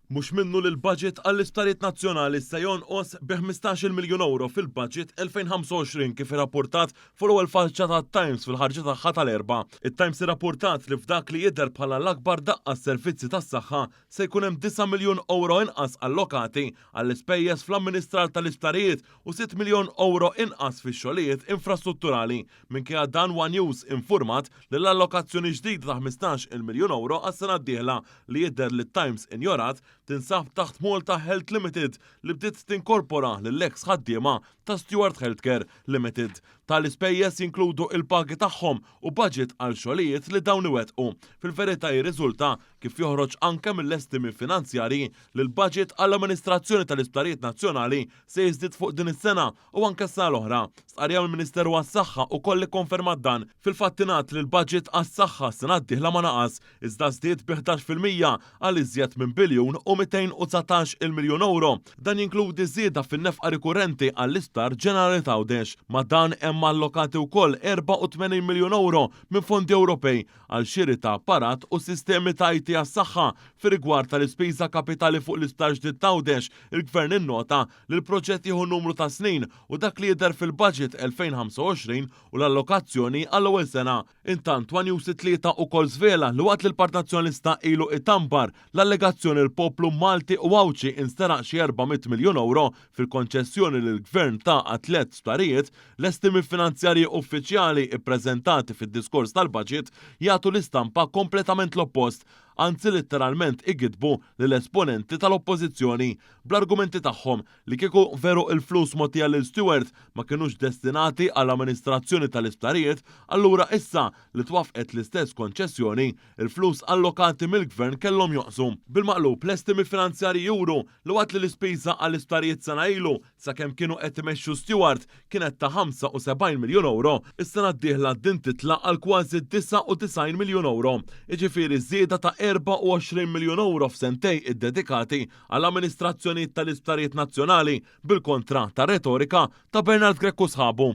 Mhux minnu li l-budget għall-isptarijiet nazzjonali se jonqos bi 15-il miljun ewro fil-budget 2025 kif irrapportat fuq l-ewwel faċċata tat-Times fil-ħarġa tagħha tal-Erbgħa. It-Times irrapportat li f'dak li jidher bħala l-akbar daqqa għas-servizzi tas-saħħa se jkun hemm 9 miljun ewro inqas allokati għall-ispejjeż fl-amministrar tal-isptarijiet u 6 miljun ewro inqas fix-xogħlijiet infrastrutturali. Minkejja dan one News infurmat li l-allokazzjoni ġdida ta' 15-il miljun ewro għas-sena d-dieħla li jidher li t-Times injorat, tinsab taħt Malta Health Limited li bdiet tinkorpora lill-eks ħaddiema ta' Steward Healthcare Limited. Tali spejjeż jinkludu il-pagi tagħhom u budget għal xogħlijiet li dawn iwettqu. Fil-verità jirriżulta, kif joħroġ anke mill-estimi finanzjarji, li l-budget għall-amministrazzjoni tal-isptarijiet nazzjonali se jiżdied fuq din is-sena u anke s-sena l-oħra. Stqarrija mill-Ministeru għas-Saħħa ukoll ikkonfermat dan. Fil-fatt ingħad li l-budget għas-saħħa s-sena d-dieħla ma naqas, iżda żdied bi 11% għal iżjed minn biljun u 219 il miljun ewro. Dan jinkludi żieda fin-nefqa rikurrenti għall-Isptar Ġenerali t'Għawdex. Ma' dan hemm allokati wkoll 84 miljun ewro minn fondi Ewropej għal xiri ta' apparat u sistemi ta' IT għas-saħħa. Fir-rigward tal-ispiża kapitali fuq l-Isptar ġdid t'Għawdex, il-Gvern innota li l-proġett jieħu numru ta' snin u dak li jidher fil-Budget 2025 u l-allokazzjoni għall-ewwel sena. Intant, one News it-Tlieta ukoll żvela li waqt li l-Partit Nazzjonalista ilu itambar l-allegazzjoni li l-poplu Malti u Għawdxi insteraq xi 400 miljun ewro fil-konċessjoni li l-Gvern ta għat-tlett sptarijiet, l-estimi finanzjarji uffiċjali ppreżentati fid-diskors tal-Budget jagħtu l-istampa kompletament l-oppost, anzi litteralment igiddbu lill-esponenti tal-Oppożizzjoni bl-argumenti tagħhom li kieku veru il-flus mogħtija lil Steward ma kinux destinati għall-amministrazzjoni tal-isptarijiet, allura issa li twaffqet l-istess konċessjoni, il-flus allokati mill-Gvern kellhom jonqsu. Bil-maqlub, l-estimi finanzjarji juru li waqt li l-ispiża għall-isptarijiet sena ilu, sakemm kienu qed imexxu Steward, kienet ta' 75 miljun ewro, is-sena d-dieħla din titla' għal kważi 99 miljun ewro, jiġifieri żieda ta' 24 miljun ewro f'sentej iddedikati għall-amministrazzjonijiet tal-isptarijiet nazzjonali bil-kontra tar-retorika ta' Bernard Grech u sħabu.